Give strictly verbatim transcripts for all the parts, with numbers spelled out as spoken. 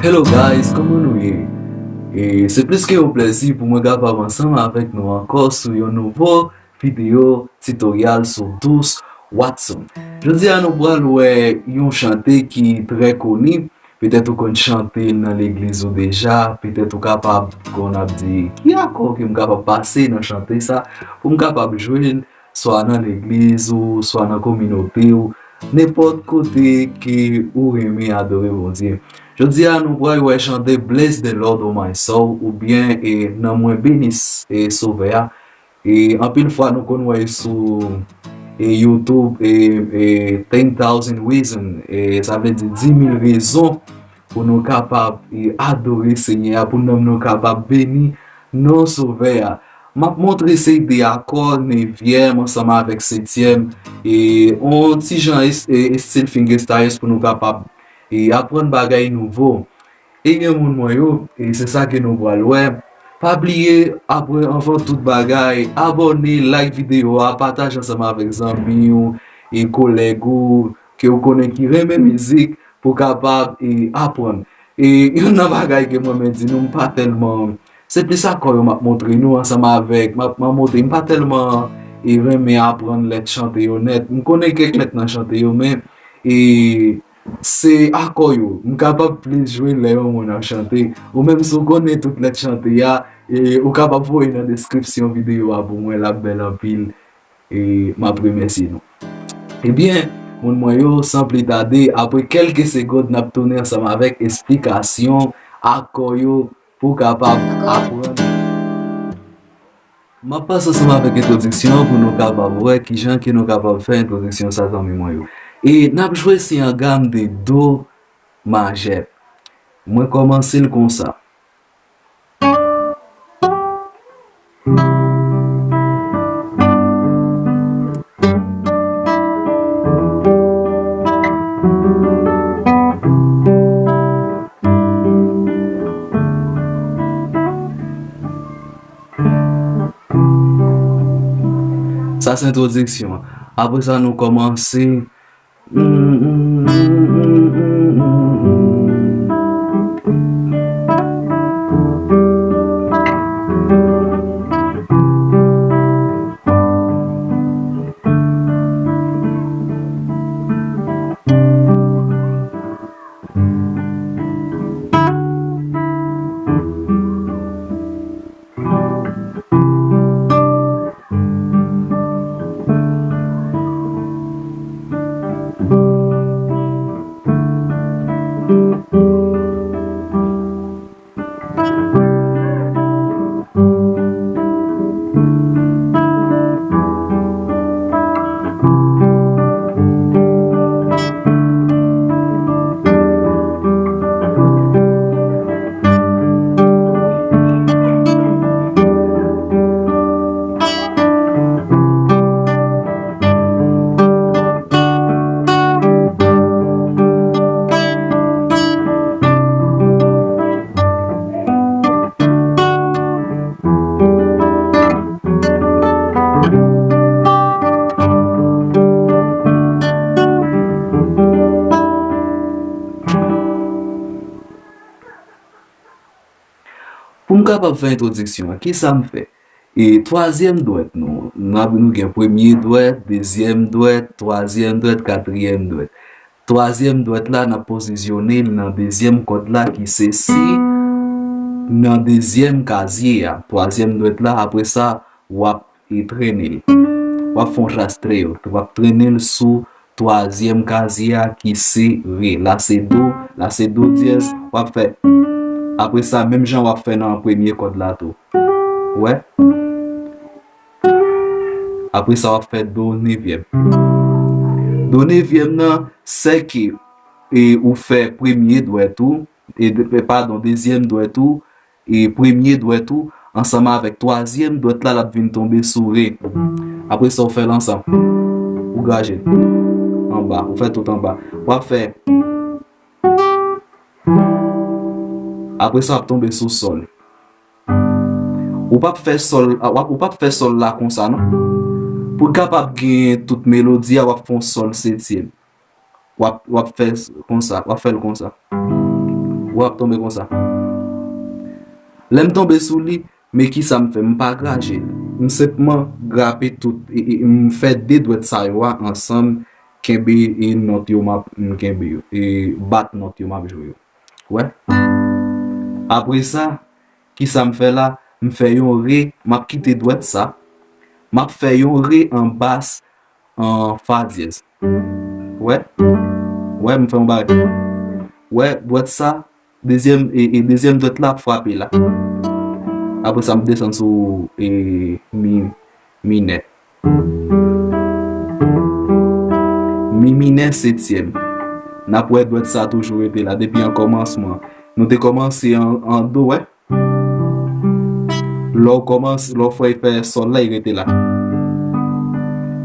Hello guys, kòman nou ye? E se plis ke yon plèzi pou mwen kapab ansanm avèk nou ankò sou yon nouvo videyo titoryal sou Dous Watson. Jodi a nou pral wè yon chante ki trè koni. Petèt ou konn chante l nan legliz ou deja, petèt ou kapab konn ap di, "Ki akò ke m kapab pase nan chante sa pou m kapab jwe l, swa nan legliz ou, swa nan kominote ou, nenpòt kote ke ou renmen adore Bondye?" Jodi a nou pral wè chante Bless the Lord, oh my soul, oubyen e, Nanm mwen beni e Sovè a. E anpil fwa nou konn wè sou e, YouTube e, e, ten thousand reason, e sa vle di dis mil rezon pou nou kapab e, adore Senyè a, pou nanm nou kapab beni non Sovè a. M ap montre se de akò nevyèm ansanm avèk setyèm, e yon ti jan es- e, estil fingerstyle pou nou kapab e, aprann bagay nouvo. Ebyen moun mwen yo, e se sa ke nou pral wè. Pa bliye, apre anvan tout bagay, abòne, like videyo a, pataje ansanm avèk zanmi w e kolèg ou ke w konnen ki renmen mizik pou kapab e aprann. E youn nan bagay ke mwen menm di nou, m pa tèlman, se plis akò yo m ap montre nou ansanm avèk, m ap, m ap montre, m pa tèlman e renmen aprann lèt chante yo nèt. M konnen kèk lèt nan chante yo, men e se akò yo. M kapab plis jwe lè yon moun ap chante. Ou menm si w konnen tout lèt chante a, e ou kapab voye nan deskripsyon videyo a pou mwen, l ap bèl anpil. E m ap remèsye nou. Ebyen, moun mwen yo, san pli tade, apre kèlke segonn, n ap tounen ansanm avèk esplikasyon akò yo pou w kapab aprann. M ap pase ansanm avèk entwodiksyon an pou nou kapab wè kijan ke nou kapab fè entwodiksyon sa, zanmi mwen yo. E n ap jwe si an gam de do majè. Mwen kòmanse l konsa. Sa se entwodiksyon an. Apre sa, nou kòmanse. Pou m kapab fè entwodiksyon an, kisa m fè? E twazyèm dwèt nou, n ap, nou gen premye dwèt, dezyèm dwèt, twazyèm dwèt, katriyèm dwèt. Twazyèm dwèt la, n ap pozisyone l nan dezyèm kòd la ki se si nan dezyèm kazye a. Twazyèm dwèt la, apre sa, w ap e trennen l. W ap fè yon ras trè yo. W ap trennen l sou twazyèm kazye a ki se re. La se do, la se do dyèz, w ap fè. Apre sa, menm jan w ap fè nan premye kòd la tou. Ou wè? Apre sa, w ap fè do nevyèm. Do nevyèm nan, sèke e ou fè premye dwèt ou, e, de- e, padon, dezyèm dwèt ou, e premye dwèt ou ansanm avèk twazyèm dwèt la, l ap vin tonbe sou re. Apre sa, w fè l ansanm. Ou graje l anba. Ou fè tout anba. W ap fè. Apre sa, w ap tonbe sou sòl. Ou p ap fè sòl, w ap, ou p ap fè sòl la konsa, non. Pou l kapab gen tout melodi a, w ap fè yon sòl setyèm. W ap, w ap fè s- konsa, w ap fè l konsa. W ap tonbe konsa. Lè m tonbe sou li, men kisa m fè? M pa graje l. M senpman grape tout, e, e, m fè de dwèt sa yo a ansanm, kenbe, e, nòt yo m ap, m kenbe yo, e bat nòt yo m ap jwe yo. Wè? Apre sa, kisa m fè la? M fè yon re, m ap kite dwèt sa. M ap fè yon re an bas an fa dyèz. Wè? Wè, m fè yon bagay. Wè, dwèt sa, dezyèm, e, e dezyèm dwèt la ap frape la. Apre sa, m desann sou, e, mi, minè. Mi minè setyèm. N ap wè dwèt sa toujou rete la depi an kòmansman. Nou te kòmanse an, an do, wè. Lè w kòmanse, lè w fè, fè sòl la, li rete la.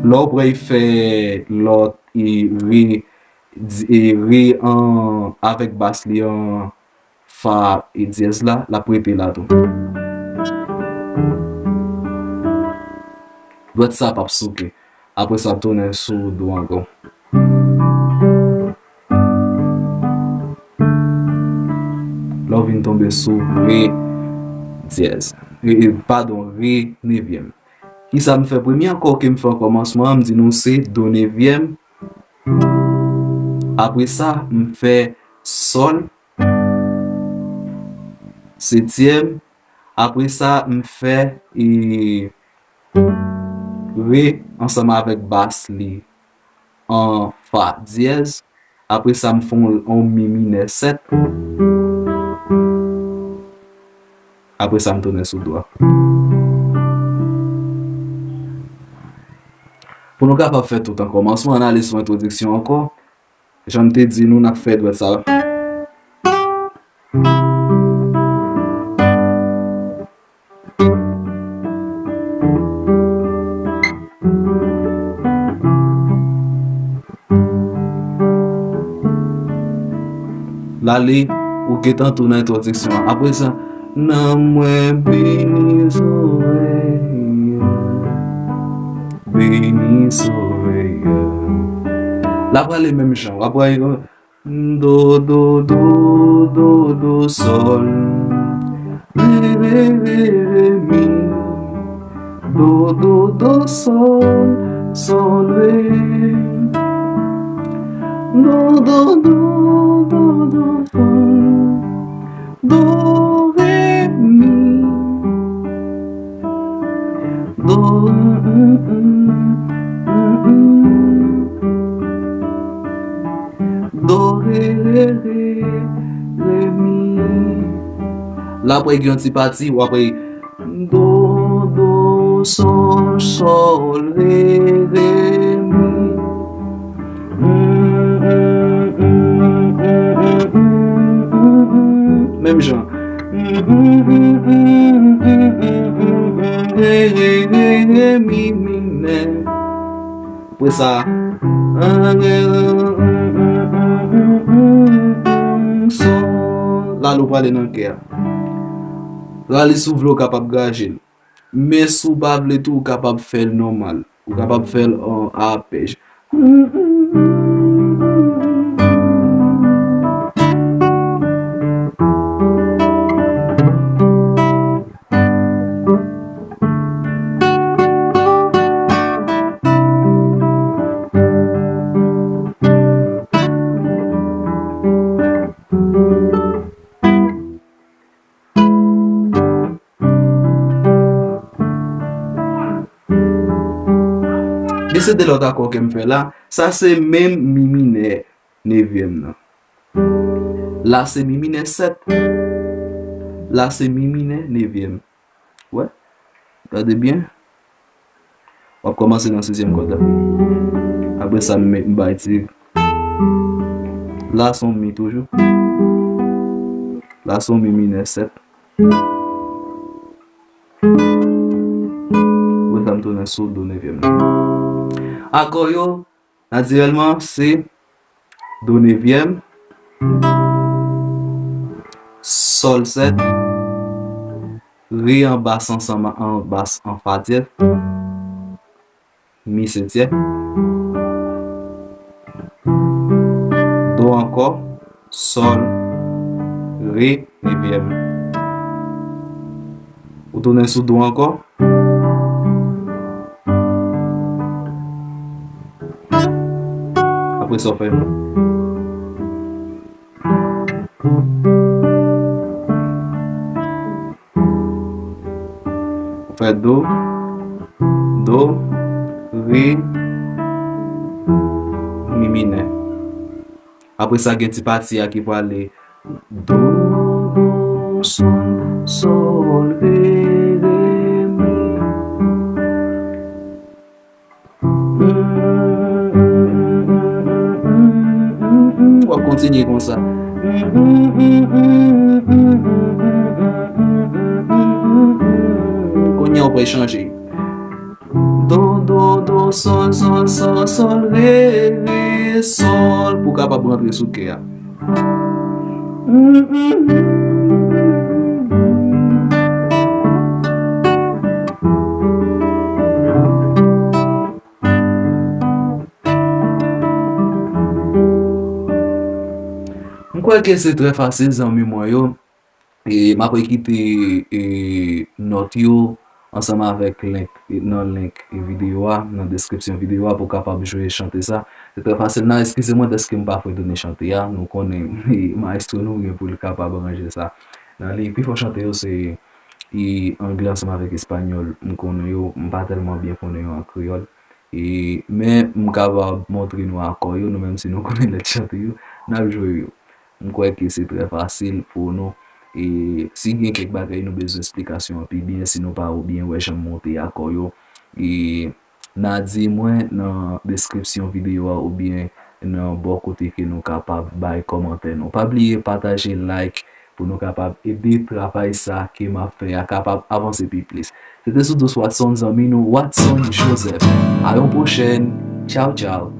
Lè w pral fè lòt, e, re, di- e, re an, avèk bas li an, fa e dyèz la, l ap rete la tou. Dwèt sa p ap souke. Apre sa, tounen sou do ankò. Lè w vin tonbe sou re dyèz. Re, e, padon, re nevyèm. Kisa m fè? Premye akò ke m fè an kòmansman an, m di nou se do nevyèm. Apre sa, m fè sòl setyèm. Apre sa, m fè, e, re ansanm avèk bas li an fa dyèz. Apre sa, m fè yon, yon mi minè sèt. Apre sa, m tounen sou do a. Pou nou kapab fè tout an kòmansman, ann ale sou entwodiksyon ankò. Jan m te di nou, n ap fè dwèt sa. L ale, ou gentan tou nan entwodiksyon an. Apre sa, nanm mwen beni sovè a. Beni sovè a. L ap prale menm jan. W ap wè, do, do, do, do, do, sòl. Re, re, re, re, mi. Do, do, do, sòl, sòl, re. Do, do, do, do, do, sòl. Do, re, mi. Do, mm, mm, mm, mm. Do, re, re, re, re, mi. La, apre, gen yon ti pati, w apre, do, do, sòl, sòl, re, re, mi. Menm jan. Re, re, re, re, mi minè. Apre sa. La, nou prale nan kè a. La, li si w vle, w kapab graje l. Men si w pa vle tou, ou kapab fè l nòmal. Ou kapab fè l an apèj. Men se de lòt akò ke m fè la. Sa se menm mi minè nevyèm nan. La se mi minè sèt. La se mi minè nevyèm. Wè? Gade byen. W ap kòmanse nan sizyèm kòd la. Apre sa, m met, m bay ti. La se yon mi toujou. La se yon mi minè sèt. Apre sa, m tounen sou do nevyèm nan. Akò yo, natirèlman, se do nevyèm, sòl sèt, re an bas ansanm an bas an fa dyèz, mi setyèm, do ankò, sòl, Re, epi m. Ou tounen sou do ankò. Apre sa, w fè. Ou fè do, do, re, mi minè. Apre sa, gen ti pati a ki prale do, do, sòl, sòl, re, re, mi. W ap kontinye konsa. Kounye a w pral chanje. Do, do, do, sòl, sòl, sòl, sòl, re, re, sòl. Pou w kapab rantre sou kè a. M kwè ke se trè fasil, zanmi mwen yo. E m apral kite, e, nòt yo ansanm avèk link, e, nan link, e, videyo a, nan deskripsyon videyo a pou w kapab jwe chante sa. Se trè fasil. Nan, eskize mwen dèske m pa fredone chante a. Nou konnen, e, maestro nou gen pou l kapab ranje sa. Nan li, pi fò chante yo se, e, anglè ansanm avèk espanyòl. M konnen yo, m pa tèlman byen konnen yo an kreyòl. E, men m kapab montre nou akò yo, nou menm si nou konnen lèt chante yo, n ap jwe yo. M kwè ke se trè fasil pou nou. E si gen kèk bagay nou bezwen esplikasyon an pi byen, si nou pa ou byen wè jan m monte akò yo, e n a di mwen nan deskripsyon videyo a oubyen nan bò kote ke nou kapab bay kòmantè nou. Pa bliye pataje, like, pou nou kapab ede travay sa ke m ap fè a kapab avanse pi plis. Se te sou dous Watson, zanmi nou Watson Joseph. A yon pwochèn. Tchaw, tchaw.